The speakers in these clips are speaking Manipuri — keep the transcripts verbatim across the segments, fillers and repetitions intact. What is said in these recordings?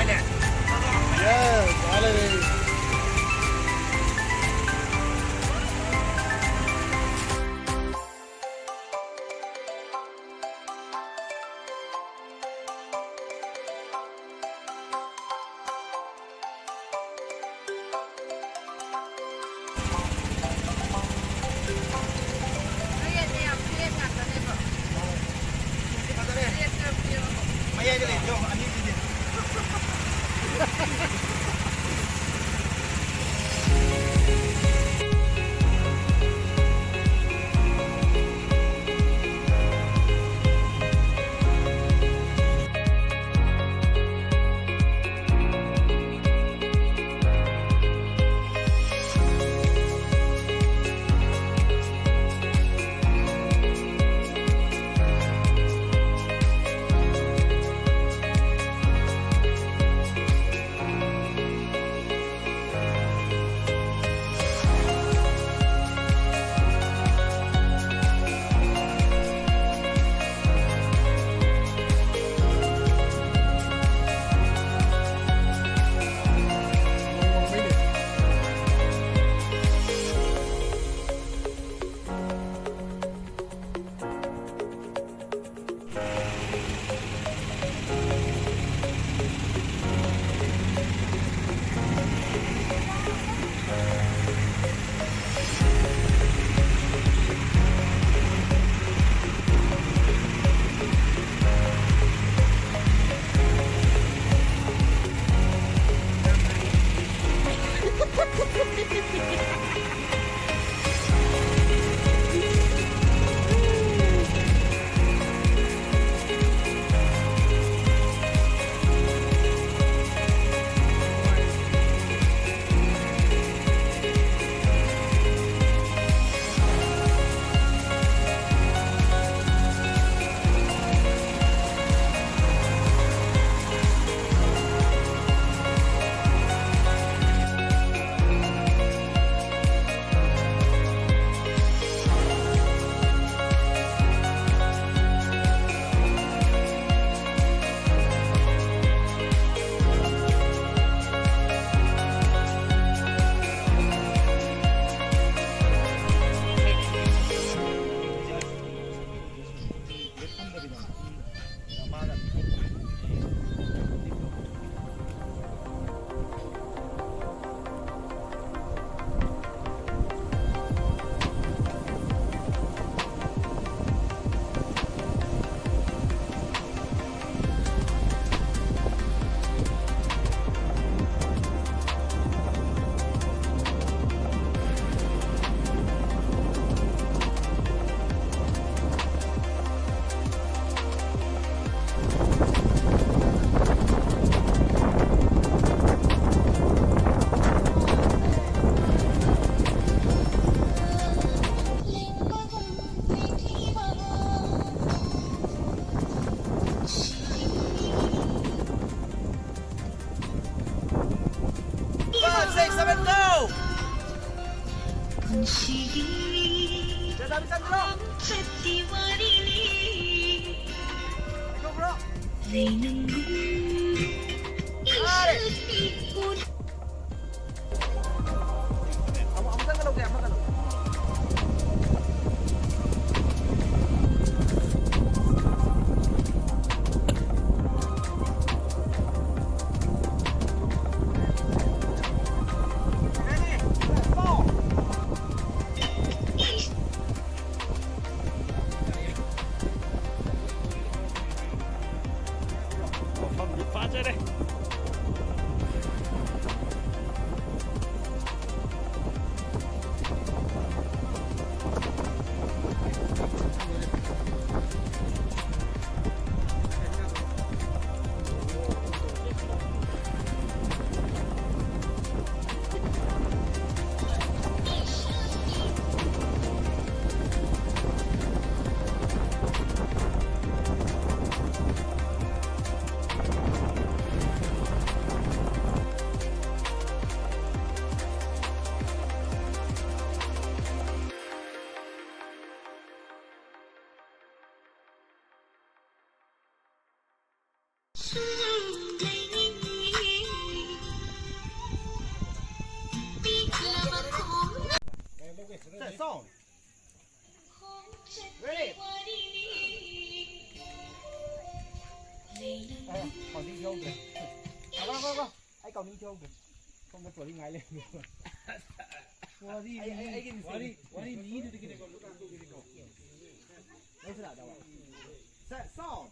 Yes, hallelujah. ꯃꯌꯥꯏꯗ ꯂꯩꯕꯗꯣ ꯑꯅꯤꯁꯤꯗꯤ꯫ ꯃꯐꯝꯗꯤ ꯐꯖꯔꯦ꯫ Set, sound. Ready? ꯑꯦ, ꯀꯥꯎꯟꯇꯤꯡ ꯊꯤꯍꯧꯗ꯭ꯔꯦ꯫ ꯂꯥꯛꯑꯣ, ꯂꯥꯛꯑꯣ, ꯂꯥꯛꯑꯣ꯫ ꯑꯩ ꯀꯥꯎꯟꯇꯤꯡ ꯊꯤꯍꯧꯗ꯭ꯔꯦ꯫ ꯁꯣꯝꯗ ꯇ꯭ꯔꯣꯂꯤ ꯉꯥꯏ ꯂꯩꯔꯝꯃꯦ꯫ ꯋꯥꯔꯤ ꯑꯩ, ꯑꯩ, ꯑꯩꯒꯤ ꯃꯤꯁꯇꯦꯛ꯫ ꯋꯥꯔꯤ, ꯋꯥꯔꯤ ꯃꯤꯗꯨꯗꯒꯤꯅꯦꯀꯣ꯫ ꯅꯪꯁꯨ ꯂꯥꯛꯑꯗꯕ꯫ Set, sound.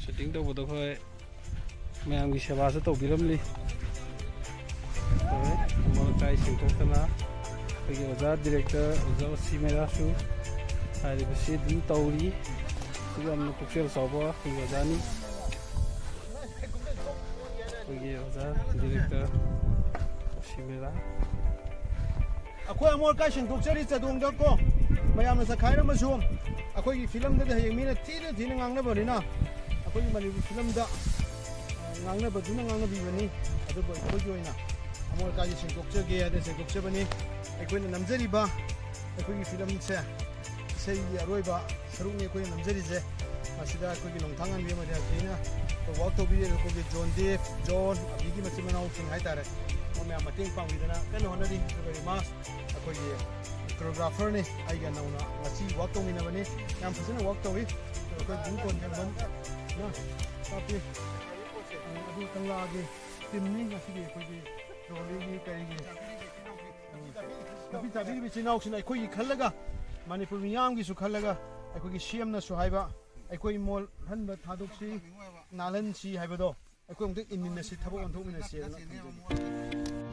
ꯁꯨꯇꯤꯡ ꯇꯧꯕꯗꯣ ꯑꯩꯈꯣꯏ ꯃꯌꯥꯝꯒꯤ ꯁꯦꯕꯥꯁꯨ ꯇꯧꯕꯤꯔꯝꯂꯤ꯫ ꯍꯣꯏ, ꯑꯃꯣꯠ ꯑꯀꯥꯏ ꯁꯦꯡꯗꯣꯛꯇꯅ ꯑꯩꯈꯣꯏꯒꯤ ꯑꯣꯖꯥ ꯗꯤꯔꯦꯛꯇꯔ ꯑꯣꯖꯥ ꯑꯣꯁꯤ ꯃꯦꯔꯥꯁꯨ ꯍꯥꯏꯔꯤꯕꯁꯤ ꯑꯗꯨꯝ ꯇꯧꯔꯤ꯫ ꯑꯗꯨ ꯌꯥꯝꯅ ꯄꯨꯛꯆꯦꯜ ꯆꯥꯎꯕ ꯑꯩꯈꯣꯏꯒꯤ ꯑꯣꯖꯥꯅꯤ꯫ ꯑꯩꯈꯣꯏꯒꯤ ꯑꯣꯖꯥ ꯗꯤꯔꯦꯛꯇꯔ ꯑꯣꯁꯤ ꯃꯦꯔꯥ꯫ ꯑꯩꯈꯣꯏ ꯑꯃꯣꯠ ꯑꯀꯥꯏ ꯁꯦꯡꯗꯣꯛꯆꯔꯤ ꯆꯥꯗꯣꯡꯗ ꯀꯣ꯫ ꯃꯌꯥꯝꯅ ꯆꯈꯥꯏꯔꯝꯃꯁꯨ ꯑꯩꯈꯣꯏꯒꯤ ꯐꯤꯂꯝꯗꯗꯤ ꯍꯌꯦꯡ ꯃꯤꯅ ꯊꯤꯅ ꯊꯤꯅ ꯉꯥꯡꯅꯕꯅꯤꯅ ꯑꯩꯈꯣꯏꯒꯤ ꯃꯅꯤꯄꯨꯔꯤ ꯐꯤꯂꯝꯗ, ꯑ, ꯉꯥꯡꯅꯕꯗꯨꯅ ꯉꯥꯡꯅꯕꯤꯕꯅꯤ꯫ ꯑꯗꯨꯕꯨ ꯑꯩꯈꯣꯏꯒꯤ ꯑꯣꯏꯅ ꯑꯃꯣꯠ ꯑꯀꯥꯏꯁꯦ ꯁꯦꯡꯗꯣꯛꯆꯒꯦ ꯍꯥꯏꯗꯅ ꯁꯦꯡꯗꯣꯛꯆꯕꯅꯤ꯫ ꯑꯩꯈꯣꯏꯅ ꯅꯝꯖꯔꯤꯕ ꯑꯩꯈꯣꯏꯒꯤ ꯐꯤꯂꯝꯁꯦ ꯏꯁꯩꯒꯤ ꯑꯔꯣꯏꯕ ꯁꯔꯨꯛꯅꯤ ꯑꯩꯈꯣꯏꯅ ꯅꯝꯖꯔꯤꯁꯦ꯫ ꯃꯁꯤꯗ ꯑꯩꯈꯣꯏꯒꯤ ꯅꯣꯡꯊꯥꯡꯉꯥꯟꯕꯤ ꯑꯃꯗꯤ ꯑꯩꯈꯣꯏꯅ ꯋꯥꯛ ꯇꯧꯕꯤꯔꯤꯕ ꯑꯩꯈꯣꯏꯒꯤ ꯖꯣꯟ ꯗꯦꯞ, ꯖꯣꯟ, ꯑꯕꯤꯒꯤ ꯃꯆꯤꯟ ꯃꯅꯥꯎꯁꯤꯡ ꯍꯥꯏꯇꯥꯔꯦ, ꯃꯣꯏ ꯃꯌꯥꯝ ꯃꯇꯦꯡ ꯄꯥꯡꯕꯤꯗꯅ ꯀꯟꯅ ꯍꯣꯠꯅꯔꯤ꯫ ꯑꯗꯨꯒ ꯔꯤꯃꯥꯁ ꯑꯩꯈꯣꯏꯒꯤ ꯀꯣꯔꯤꯌꯣꯒ꯭ꯔꯥꯐꯔꯅꯤ, ꯑꯩꯒ ꯅꯧꯅ ꯉꯁꯤ ꯋꯥꯛ ꯇꯧꯃꯤꯟꯅꯕꯅꯤ꯫ ꯌꯥꯝ ꯐꯖꯅ ꯋꯥꯛ ꯇꯧꯏ꯫ ꯑꯩꯈꯣꯏ ꯕꯨꯡ ꯀꯣꯟꯖꯦꯡꯕꯝ ꯅ ꯀꯥꯞꯄꯤ꯫ ꯑꯗꯨ ꯀꯪꯂꯥꯒꯤ ꯇꯤꯝꯅꯤ ꯉꯁꯤꯒꯤ ꯑꯩꯈꯣꯏꯒꯤ ꯇ꯭ꯔꯣꯂꯤꯒꯤ ꯀꯔꯤꯒꯤ ꯅꯨꯄꯤ ꯇꯥꯕꯤꯔꯤꯕ ꯏꯆꯤꯜ ꯏꯅꯥꯎꯁꯤꯡꯅ ꯑꯩꯈꯣꯏꯒꯤ ꯈꯜꯂꯒ, ꯃꯅꯤꯄꯨꯔ ꯃꯤꯌꯥꯝꯒꯤꯁꯨ ꯈꯜꯂꯒ, ꯑꯩꯈꯣꯏꯒꯤ ꯁꯤ ꯑꯦꯝꯅꯁꯨ ꯍꯥꯏꯕ, ꯑꯩꯈꯣꯏ ꯃꯣꯜꯍꯟꯕ ꯊꯥꯗꯣꯛꯁꯤ, ꯅꯥꯜꯍꯟꯁꯤ ꯍꯥꯏꯕꯗꯣ ꯑꯩꯈꯣꯏ ꯑꯃꯨꯛꯇ ꯏꯟꯃꯤꯟꯅꯁꯤ, ꯊꯕꯛ ꯑꯣꯟꯊꯣꯛꯃꯤꯟꯅꯁꯤ ꯍꯥꯏꯗꯅ ꯊꯝꯖꯒꯦ꯫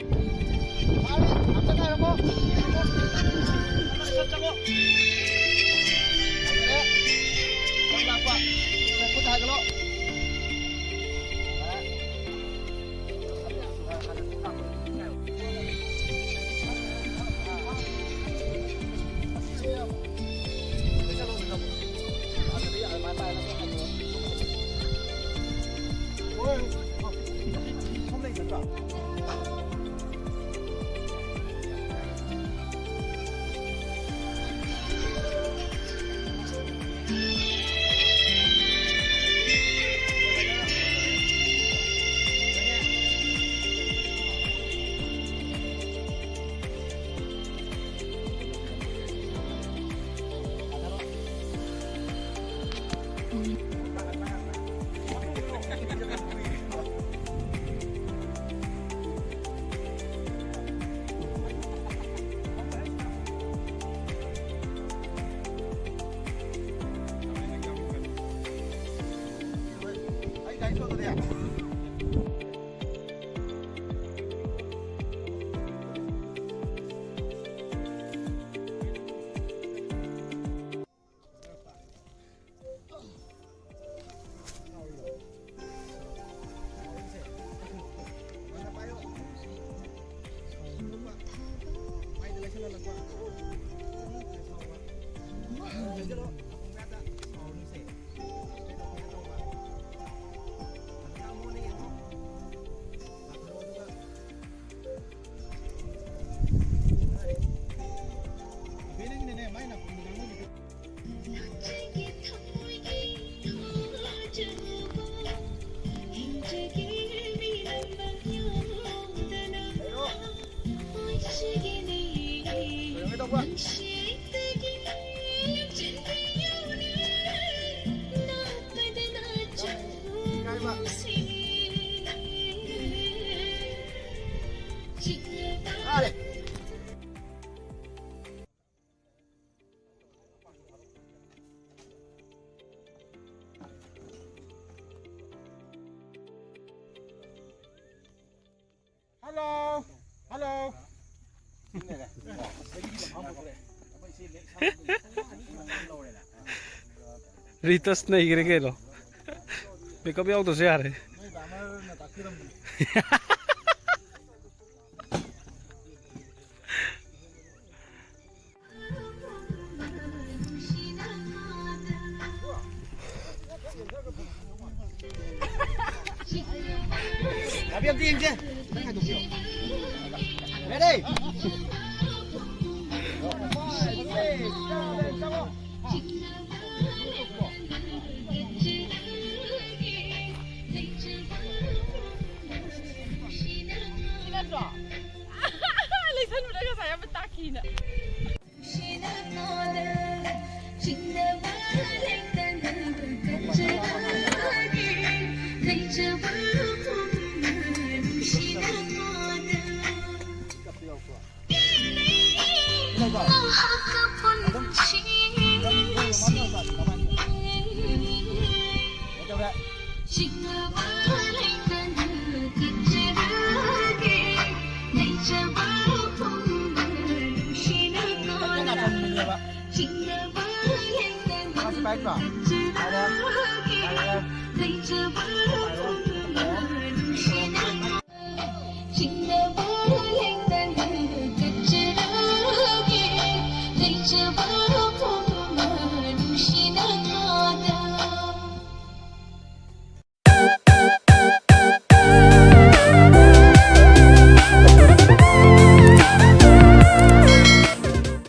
Hello. Hello. ꯔꯤꯇꯁ ꯅꯩꯈ꯭ꯔꯦ ꯀꯩꯅꯣ꯫ ꯃꯦꯀꯞ ꯌꯥꯎꯗ꯭ꯔꯁꯨ ꯌꯥꯔꯦ꯫ ꯅꯥꯄꯤ ꯑꯝꯇ ꯌꯦꯡꯁꯦ꯫ ꯅꯪ ꯍꯥꯏꯗꯣꯛꯄꯤꯔꯣ꯫ Ready? ꯁꯤ ꯅꯠꯇ꯭ꯔꯣ? ꯂꯩꯁꯟꯕꯗ ꯉꯁꯥꯏ ꯌꯥꯝ ꯇꯥꯈꯤꯅ꯫